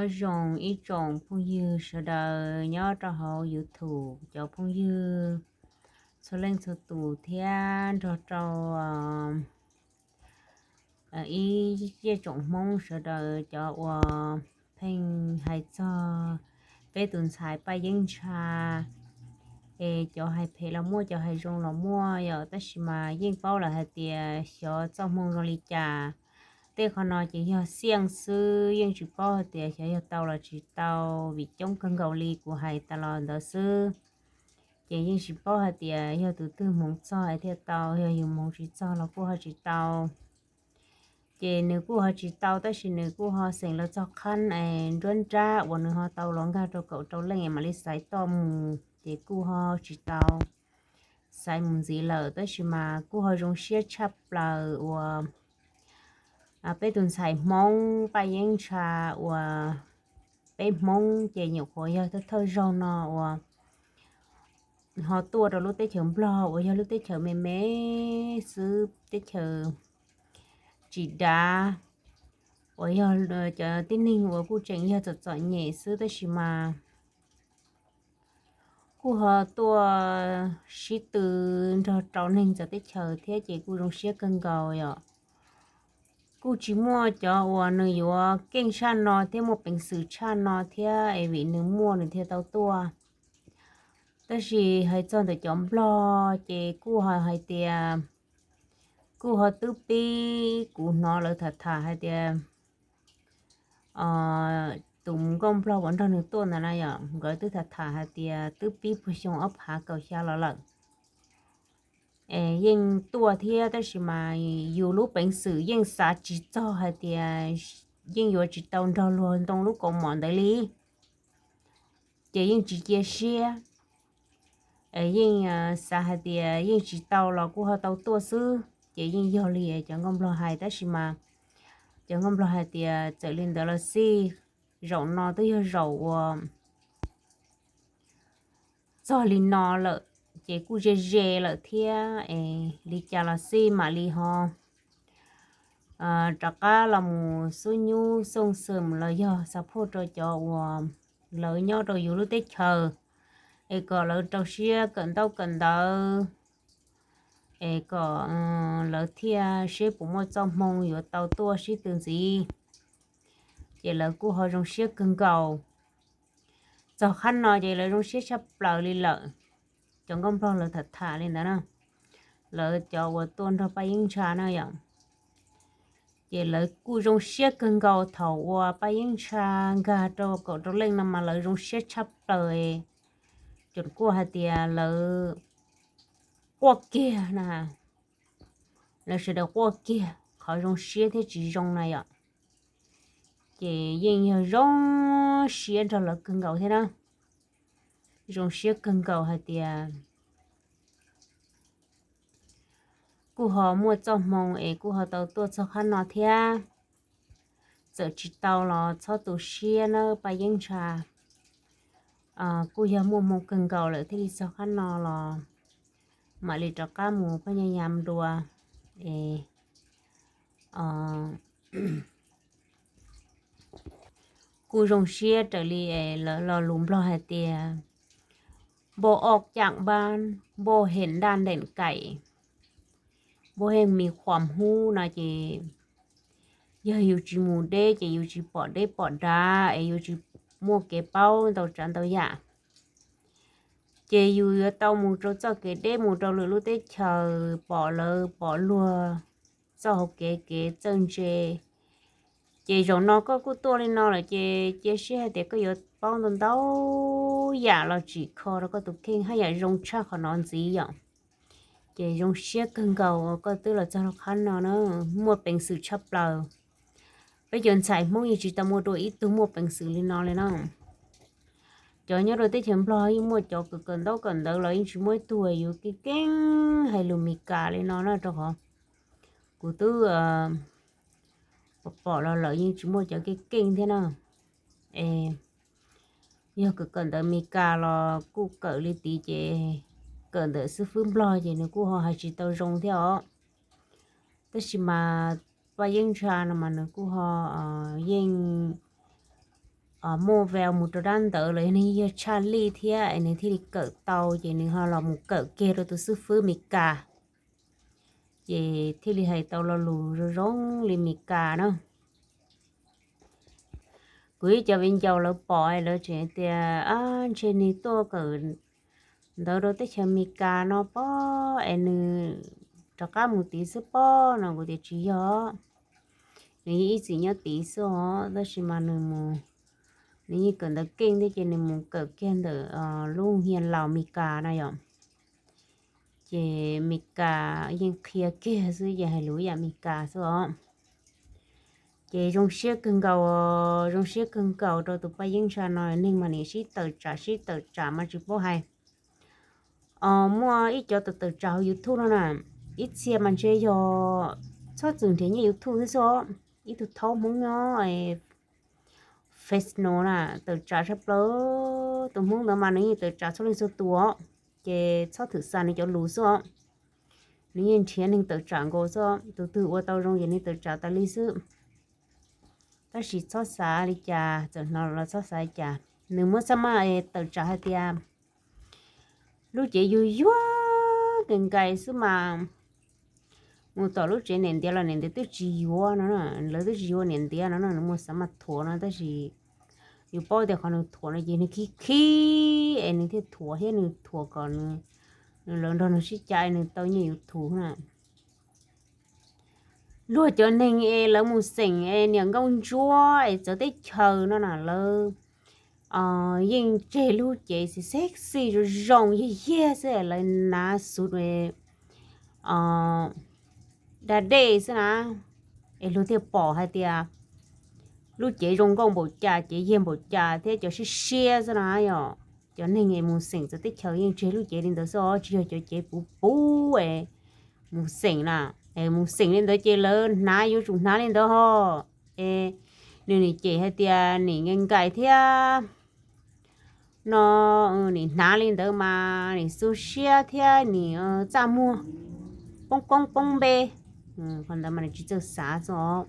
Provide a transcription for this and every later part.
Nyob zoo ib tsoom phooj ywg sawv daws nyob rau hauv YouTube, cov phooj ywg txhua leej txhua tus thiab nrog rau ib zej tsoom Hmoob sawv daws cov uas pheej hais txog peb tus ntxhais Paj Yeeb Ntsha, es cov hais phem los muaj, cov hais zoo los muaj yom, tab sis mas yeej paub lawm hais tias xyov txoj hmoo zoo li cas. Tej qhov no ces yog xiaj xwb, yeej tsis paub hais tias xyov yog tau los tsis tau, vim coob kawg nkaus li, kuv hais tas los ntawd xwb. Ces yeej tsis paub hais tias yog tus twg hmoov txog es thiaj tau, yog yus hmoov tsis txog los kuj ho tsis tau. Ces nws kuj ho tsis tau, tab sis nws kuj ho xeem los txog qhab es nruab nrab uas nws ho tau los nkag rau kaum rau leej es mam li xaiv toj mus, ces kuj ho tsis tau, xaiv mus ntxiv lawm. Tab sis mas kuj ho zoo siab tshaj plaws uas peb tus ntxhais Hmoob Paj Yeeb Ntsha uas peb Hmoob ces nyuam qhuav yog thawj thawj zaug no uas ho tuaj rau lub teb chaws Nplog uas yog lub teb chaws me me xwb, teb chaws tsis dav, uas yog cov tib neeg uas kuj tseem yog txom txom nyem xwb, tab sis mas kuj ho tuaj sib tw nrog rau neeg txawv teb chaws thiab ces kuj zoo siab kawg nkaus yom. Kuj tsis muaj cov uas nws yuav keej tshaj no thiab muaj peev xwm tshaj no thiab es vim nws muaj nws thiaj tau tuaj. Tab sis hais txog ntawm cov Nplog ces kuj ho hais tias, kuj ho twb pib, kuv hnov lawv tham tham hais tias tus nkauj Nplog uas nrog nws tuaj ntawd na yom, nkawd twb tham tham hais tias twb pib puag xyoo ob phav kaum xya los lawm. Es yeej tuaj thiab, tab sis mas yus lub peev xwm yeej xav tsis txog hais tias yeej yuav tsis tau nrog luag ntoo lub kaus mom ntawd li, ces yeej tsis cia siab. Yeej xav hais tias yeej tsis tau los kuj ho tau tuaj xwb, ces yeej yog li cov nkauj Nplog hais, tab sis mas cov nkauj Nplog hais tias txawm li ntawd los xij, zaum no twb yog zaum uas txog li no lawm, ces kuj ze ze lawm thiab. Es li cas los xij mam li ho rov qab los mus xub nyub xooj xwm los yog xa phoj rau cov uas lawv nyob rau yus lub teb chaws, es kom lawv rau siab kawm ntaub kawm ntawv, es kom lawv thiaj seb puas muaj txoj hmoo yuav tau tuaj sib tw ntxiv. Ces lawv kuj ho zoo siab kawg nkaus. Txog qhab no ces lawv zoo siab tshaj plaws li lawm. Cov nkauj Nplog lawv tham tham li ntawd na, lawv cov uas tuaj nrog Paj Yeeb Ntsha na yom, ces lawv kuj zoo siab kawg nkaus thaum uas Paj Yeeb Ntsha nkag rau kaum rau leej no mas lawv zoo siab tshaj plaws. Ces kuj hais tias lawv quaj kiag na, lawv sawv daws quaj kiag qhov zoo siab thiab tsis zoo na yom. Ces yeej yog zoo siab nrog lawv kawg nkaus thiab na. Zoo siab kawg nkaus hais tias kuj ho muaj txoj hmoo es kuj ho tau tuaj txog qhab no thiab. Txawm tsis tau los txhob tu siab nawb Paj Yeeb Ntsha. Kuj yog muaj hmoo kawg nkaus lawm thiaj li txog qhab no los mam li rov qab mus phaj nyaj yam dua. Es kuj zoo siab raws li es lawv lo lus Nplog hais tias โบออกจากบ้าน โบเห็นด่านเด็กไก่ โบเห็นมีความรู้ no ces yog yus tsis mus deb ces yus tsis pom deb pom dav es yus tsis muaj kev paub ntau tsav ntau yam. Ces yus yuav tau mus rau txoj kev deb, mus rau lwm lub teb chaws, pom lawv pom luag txoj hauv kev kev txawj ntse. Ces zaum no koj kuj tuaj li no lawm ces cia siab hais tias koj yuav paub ntau ntau yam los tsim kho rau koj tus kheej haj yam zoo tshaj qhov no ntxiv yom. Ces zoo siab kawg nkaus uas koj twb los txog rau qhab no na, muaj peev xwm tshaj plaws. Peb cov ntxhais Hmoob yeej tsis tau muaj dua ib tug muaj peev xwm li no li na. Cov nyob rau teb chaws Nplog yeej muaj cov kawm kawm ntaub kawm ntawv los yeej tsis muaj ib tug yuav keej keej hais lus Mes Kas li no na, rau qhov kuv twb pom pom los lawm yeej tsis muaj cov keej keej thiab na. Es yog kawm kawm ntawv Mes Kas los kuj kawm li tid ces kawm ntawm xib fwb Nplog ces nws kuj ho hais tsis tau zoo thiab os. Tab sis mas Paj Yeeb Ntsha no mas nws kuj ho yeej muaj val mus rau dab ntawd los yog nws yog tshaj lij thiab es nws thiaj li kawm tau, ces nws ho los mus kawm kiag rau tus xib fwb Mes Kas, ces thiaj li hais tau lo lus zoo zoo li Mes Kas na. Kuv ib cov viv ncaus lawv pom lawv tseem tias, ntshe nws tuaj kawm ntawv rau teb chaws Mes Kas no pob es nws rov qab mus tid xwb pob no. Kuv tias tsis yog, nws yeej ib txwm nyob tid xwb os, tab sis mas nws mus, nws yeej kawm ntawv keej thiab ces nws mus kawm kiag ntawm lub hias laus Mes Kas no yom. Ces Mes Kas yeej qhia kiag xwb, ces hais lus yam Mes Kas xwb os. Ces zoo siab kawg nkaus, zoo siab kawg nkaus rau tus Paj Yeeb Ntsha no, neeg mas nim sib tawm tsam sib tawm tsam mas tsis paub hais. Muaj ib cov tawm tawm tsam hauv YouTube no na, ib txhia mas ntshe yog txhob txwm nrhiav nyiaj YouTube xwb xwb os. Ib tug thaub Hmoob nyob Fresno na, tawm tsam tshaj plaws. Tus Hmoob ntawd mas nws yeej tawm tsam txhua leej txhua tus os, ces txhob thwm xa nws cov lus xwb os. Nws yeej nrhiav neeg tawm tsam nkaus xwb os, tus twg ua tau zoo ces nws tawm tsam tas li xwb. Tab sis txhob xav li cas, txawm hnov los txhob xav li cas. Nws muab xab maj tawm tsam hais tias lub cev yuag yuag kawg nkaus xwb mas mus tom lub tsev niam ntiav los niam ntiav twb tsis yuav no, lawv twb tsis yuav niam ntiav no, nws muab xab maj thuam no, tab sis yus paub tias qhov nws thuam no ces nws khib khib es nws thiaj thuam thiab, nws thuam kom nws, lawv nrog nws sib cav es nws tau nyiaj YouTube na. Luag cov neeg es lawv mus xeem es niam nkauj ntsuab es txawv teb chaws no na, lawv yeej tseg lub cev sexy zoo zoo yag yag xwb, lawv hnav xuv da dej xwb na, es luag thiaj pom hais tias lub cev zoo nkauj npaum cas, cev yag npaum cas thiab cov siab siab xwb na yom. Cov neeg es mus xeem txawv teb chaws yeej tseg lub cev li ntawd xwb os, tsis yog cov cev puv puv es mus xeem na. Es mus xeem li ntawd ces lawv hnav yuav tsum hnav li ntawd ho. Es nws nim cem hais tias nim nkaim nkaim thiab no, nim hnav li ntawd mas nim xu siab thiab nim txaj muag poob koob poob npe. Qhov ntawd mas nws tsis txawj xav xwb os.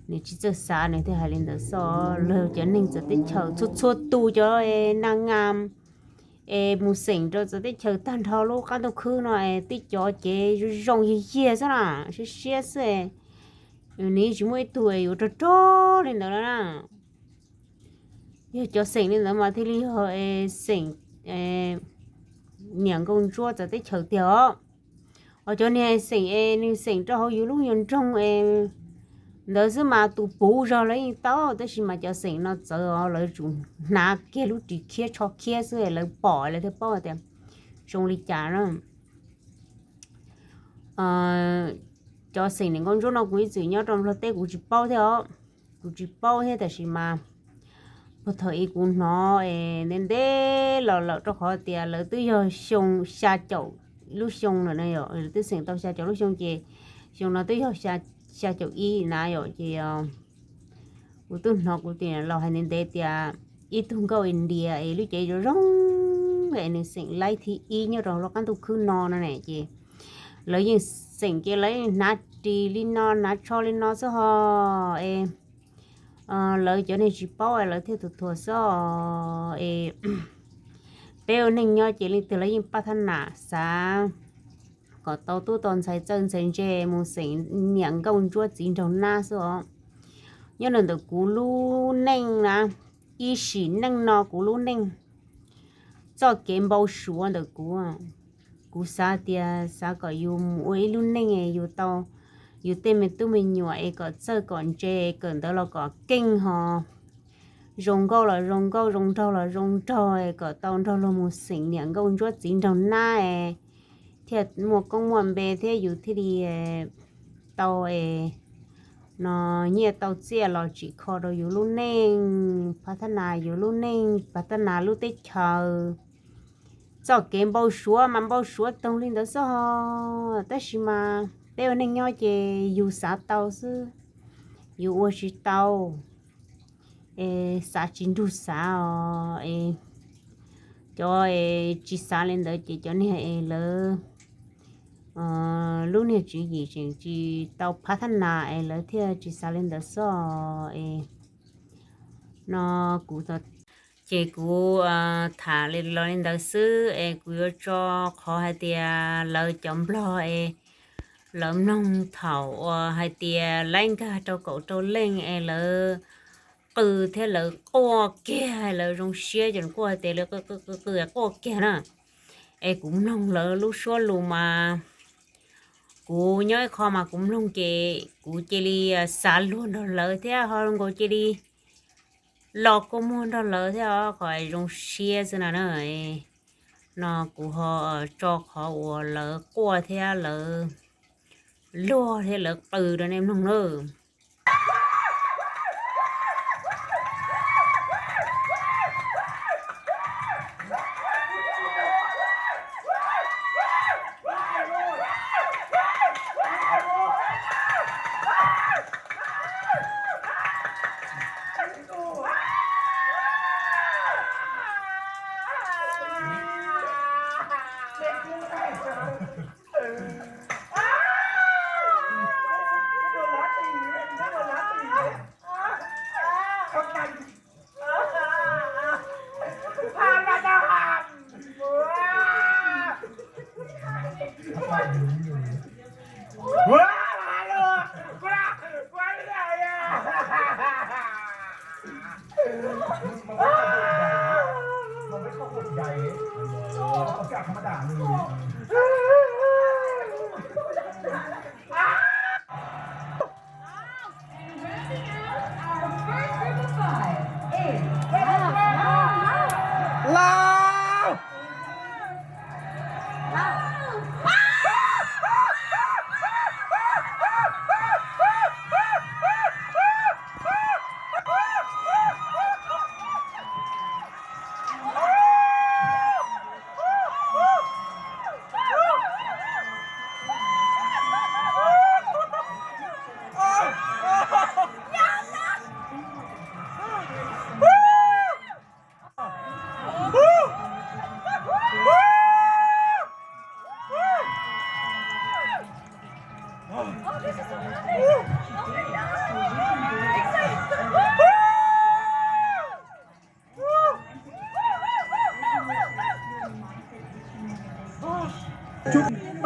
Nws tsis txawj xav nws thiaj hais li ntawd xwb. Luag cov neeg txawv teb chaws txhua txhua tus cov naj ngas es mus xeem rau txawv teb chaws tag nrho lub qab ntuj khwb no es twb cov cev zoo zoo yag yag xwb na, siab siab xwb. Nws tsis muaj ib tug yuav rog rog li ntawd lawm na. Yog cov xeem li ntawd mas thiaj li yog xeem niam nkauj ntsuab txawv teb chaws tiag os. Os cov niag xeem es nws xeem rau hauv yus lub nyuag nroog es ntawd xwb mas tus puv zog lawv yeej tau, tab sis mas cov xeem no txawv os, lawv tsum hnav kiag lub ris khiab tsho khiab xwb lawv pom lawv thiaj paub tias zoo li cas na. Cov xeem niam nkauj ntsuab no kuv ib txwm nyob rau Nplog teb kuv tsis paub thiab os, kuv tsis paub thiab, tab sis mas puag thaum ub kuv hnov es ntev ntev los lawm, rau qhov tias lawv twb yog xyoo xya caum lub xyoo lawm na yom, lawv twb xeem tau xya caum lub xyoo ces xyoo no twb yog xya caum ib na yom, ces kuv twb hnov kuv tus laus hais ntev ntev tias ib tug nkauj India es lub cev zoo zoo es nws xeem laib thib ib nyob rau lub qab ntuj khwb no no ne, ces lawv yeej xeem ces lawv hnav ris li no hnav tsho li no xwb ho es lawv cov neeg tsis paub es lawv thiaj tus thuam xwb es peb ua neej nyob ces leej twg lawv yeej pab thab nam xav kom tau tub tau ntxhais txawj ntxhais ntse mus xeem niam nkauj ntsuab txiv nraug nab xwb os. Nyob ntawm kuv lub neej na, ib sim neej no kuv lub neej, txoj kev npau suav ntawm kuv, kuv xav tias xav kom yus mus ua ib lub neej yus tau, yus tej me tub me nyuam es kom txawj kom ntse, kawm ntawv los kom keej ho zoo nkauj los zoo nkauj, zoo nraug los zoo nraug, kom tau nrog luag mus xeem niam nkauj ntsuab txiv nraug nab, thiaj muaj koob muaj npe thiab yus thiaj li tau no nyiaj tau txiaj los tsim kho rau yus lub neej, pab thab nas yus lub neej, pab thab nas lub teb chaws. Txoj kev npau suav mas npau suav toog li ntawd xwb ho, tab sis mas peb ua neej nyob ces yus xav tau xwb, yus ua tsis tau es xav tsis nrug xav os. Es cov es tsis xav li ntawd ces cov niag es lawv lub niag tswv yim tseem tsis tau pab thab nas es lawv thiaj tsis xav li ntawd xwb es No kuv, ces kuv tham li los li ntawd xwb es kuv yuav tso qhov hais tias lawv cov Nplog es lawv mloog thaum uas hais tias laib nkag rau kaum rau leej es lawv qw thiab lawv quaj kiag, lawv zoo siab ces kuj hais tias lawv qw qw quaj kiag na. Es kuv mloog lawv lub suab lus mas kuv nyob ib qho mas kuv mloog ces kuv cia li xav luag nrog lawv thiab ho nkaus cia li los kua muag nrog lawv thiab os, qhov zoo siab xwb na na. No kuv ho tso qhov uas lawv quaj thiab lawv luag thiab lawv qw rau nej mloog na.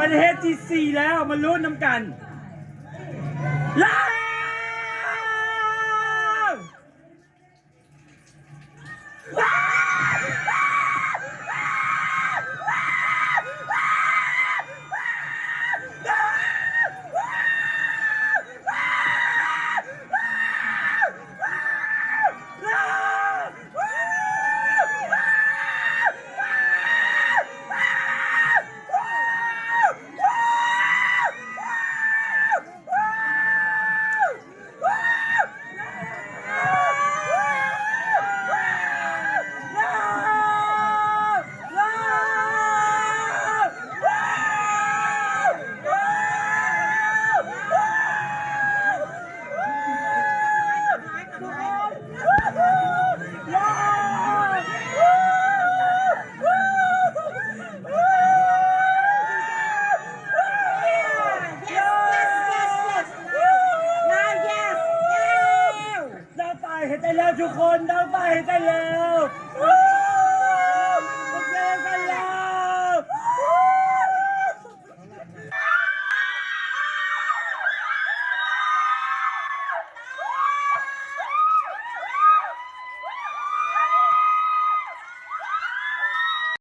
Peb thib xis lawm mas lub nab kas. Ntaus tais heev tas li, tug qhua ntaus tais heev tas li.